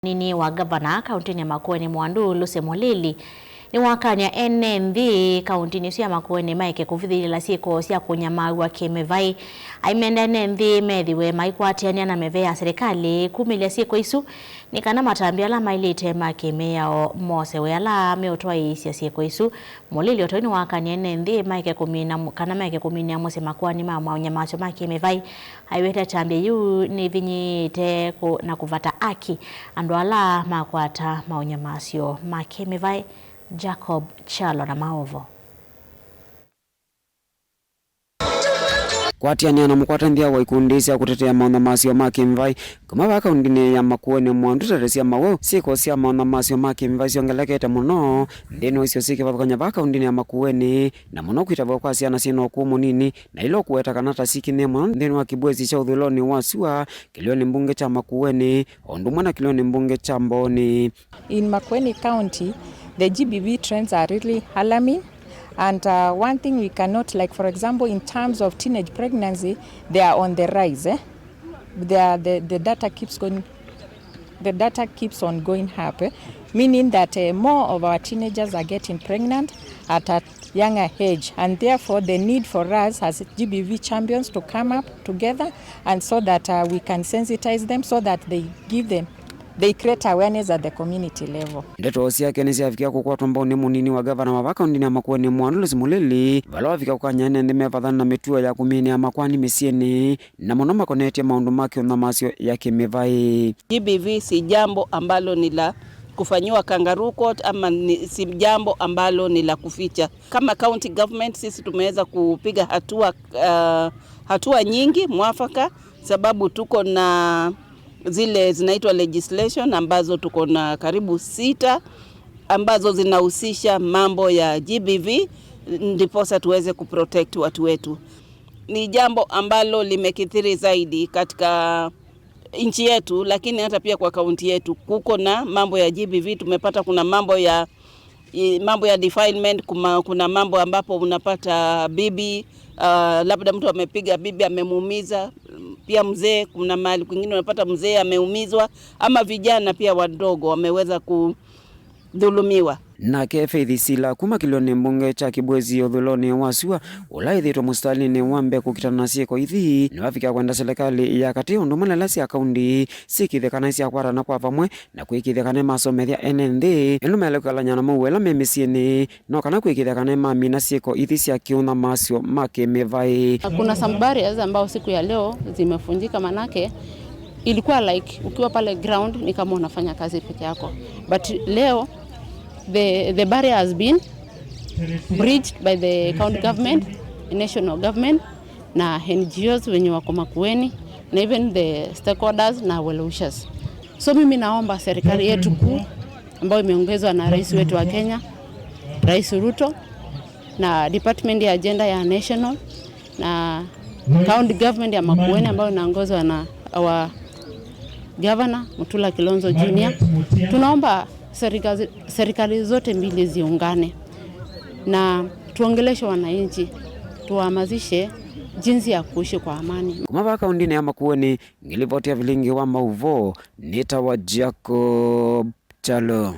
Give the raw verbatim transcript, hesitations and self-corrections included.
Mũnini wa ngavana kaũntĩnĩ ya Makueni Mwandu, Lucy Mũlili, nĩwakany'a ene nthĩ kaũntĩnĩ ĩsu ya Makueni maeke kũvithĩlĩla syĩko sya kũnyamaaw'a kĩ-mĩvaĩ. Aimenda ene nthĩ methĩwe maikwatĩanĩa na mĩvĩa ya silikalĩ kumĩlya syĩko isu, nĩ kana matambya ala maĩlĩte ma kĩ-mĩao mosewe ala meũtwaĩĩsya syĩko isu. Mũlili o ta ũu nĩwakany'a ene nthĩ maeke kũmina, kana maeke kũminĩa mũsyĩ makoani ma maũnyamasyo ma kĩ-mĩvaĩ. Aiweta atambya yĩu nĩvinyĩĩte kũ-, na kũvata aki andũ ala makwata maũnyamasyo ma kĩ-mĩvaĩ. Jacob Kyalo na maũvo. Kwatĩanĩa na mũkwata nthĩa wa ikundi sya kũtetea maũnyamasyo ma kĩ-mĩvaĩ kuma vaa kaũntĩnĩ ya Makueni Mwandu, ndeto sya mawau, syĩko sya maũnyamasyo ma kĩ-mĩvaĩ syongelekete mũno nthĩnĩ wa isio syĩ kĩvathũkany'o vaa kaũntĩnĩ ya Makueni, na mũno kwĩtavw'a kwa syana syĩ na ũkũũ mũnini, na ila ũkũweta kana ta sikinyĩe mũno nthĩnĩ wa kĩvw'ĩsi kya ũthũĩlonĩ wa sua, kĩlĩonĩ mbunge kya Makueni, o ũndũ ũmwe na kĩlĩonĩ mbunge kya Mbooni. In Makueni County, the G B V trends are really alarming. And uh, one thing we cannot, like, for example, in terms of teenage pregnancy, they are on the rise. Eh? They are, the, the data keeps going, the data keeps on going up, eh? Meaning that uh, more of our teenagers are getting pregnant at a younger age, and therefore the need for us as G B V champions to come up together, and so that uh, we can sensitize them, so that they give them they create awareness at the community level. Ndeto syake nĩsyavikia kũkwatwa mbau nĩ mũnini wa ngavana wa vaa kaũntĩnĩ ya Makueni Mwandu, Lucy Mũlili, vala wavikia kũkany'a ene nthĩ mevathane na mĩtuo ya kũminĩa makoani mĩsyĩnĩ, na mũno makonetye maũndũ ma kĩũnyamasyo ya kĩ-mĩvaĩ. G B V si jambo ambalo ni la kufanyiwa kangaroo court ama ni, si jambo ambalo ni la kuficha. Kama county government sisi tumeweza kupiga hatua, uh, hatua nyingi mwafaka, sababu tuko na zile zinaitwa legislation ambazo tuko na karibu sita ambazo zinahusisha mambo ya G B V, ndiposa tuweze kuprotect watu wetu. Ni jambo ambalo limekithiri zaidi katika nchi yetu, lakini hata pia kwa kaunti yetu kuko na mambo ya G B V. Tumepata kuna mambo ya i, mambo ya defilement, kuma, kuna mambo ambapo unapata bibi, uh, labda mtu amepiga bibi, amemuumiza, pia mzee, kuna mahali kwingine unapata mzee ameumizwa, ama vijana pia wadogo wameweza kudhulumiwa. Nake Faith Sila kuma kĩlĩonĩ mbunge kya Kibwezi ũthũĩlonĩ wa sua, ũla ĩthĩĩtwe mũsitalĩnĩ wa mbee kũkitana na syĩko ithi, nĩwavikia kwenda silikalĩ ya katĩ ũndũ ũmwe na ila sya kaunti syĩkĩĩthye kana nĩsyakwatana kwa vamwe na kwĩkĩĩthya kana nĩmasomethya ene nthĩ, ĩndũ maĩle kwĩkalany'a na mauo ala me mĩsyĩnĩ, no kana kwĩkĩĩthya kana nĩmamina syĩko ithi sya kĩũnyamasyo ma kĩ-mĩvaĩ. Kuna some barriers ambao siku ya leo zimefunjika, manake ilikuwa like ukiwa pale ground ni kama unafanya kazi peke yako, but leo the, the barrier has been bridged by the county government, national government, na N G Os wenye wako Makueni, na even the stakeholders na well wishers. So mimi naomba serikali yetu kuu ambayo imeongozwa na rais wetu wa Kenya, Rais Ruto, na department ya gender ya national, na county government ya Makueni ambayo inaongozwa na our governor, Mutula Kilonzo Junior, tunaomba serikali, serikali zote mbili ziungane na tuongeleshe wananchi, tuwahamasishe jinsi ya kuishi kwa amani. Kuma vaa kauntinĩ ya Makueni, ngĩlivotia vilingi wa maũvoo, nĩtawa Jacob Kyalo.